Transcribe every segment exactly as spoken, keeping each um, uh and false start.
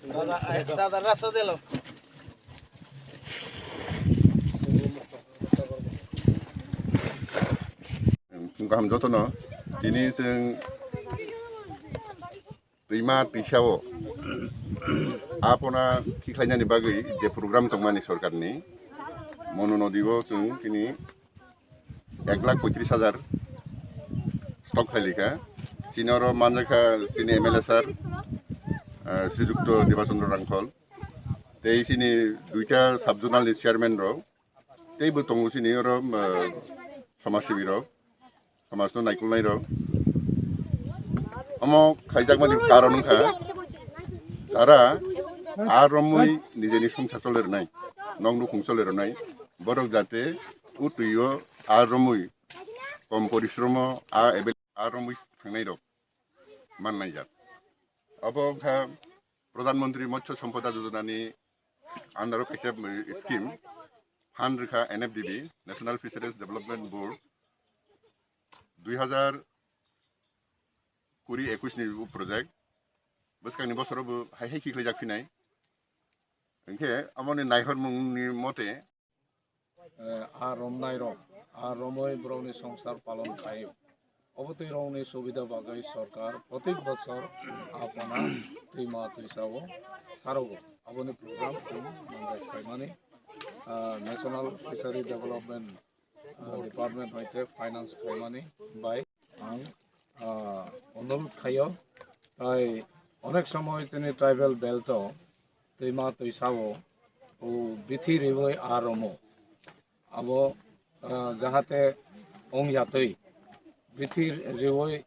Dada, dada, rasta delo. Gaham jotono tini chwng twima twisao apona thikhlainani bagwi je program tongmani sorkarni, Monu Nodi o chwng tini ek lakh poitris hajar stock khlailikha. Chini oro manjakha chini M L A sir, ah, Srijukto Debachandra Rangkhol. Tei chini duita sub-zonal ni chairman rok. Tei bo tongo chini oro, ah, samajsebi rok, samajno naikolnai rok. Omo khaijakmani karon wngkha, jara a romwi nijeni songsa cholerwnai, nok nukhung cholerwnai, borok jate o twio a romwi kom porisromo a able a romwi thangnai rok mannaijak. Obo wngkha Pradhan Mantri Matsya Sampada Yojana ni under o kaisa scheme, fund rwkha N F D B, National Fisheries Development Board, dui hazar kuri ekush ni o project. Bwskangni bosoro bo hai hai khiklaijak phinai. Hinkhe aboni naihormungni mote, eh, a romnai rok, a romwi borokni songsar palon khaio. Obo twi rokni subida bagwi sorkar protik bochor a pana twima twisao sarogo. Aboni program chwng manjak khlaimani, ah, National Fishery Development, ah, Department hoite finance khlaimani bai ang, ah, onurod khaio. Tai onek somoy chini tribal belt o twima twisao o bithi riwi a romo. Abo, ah, jahate ong yatwi bithi riwi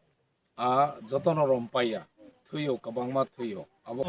a jotono rom paiya, thwio, kwbangma thwio. Abo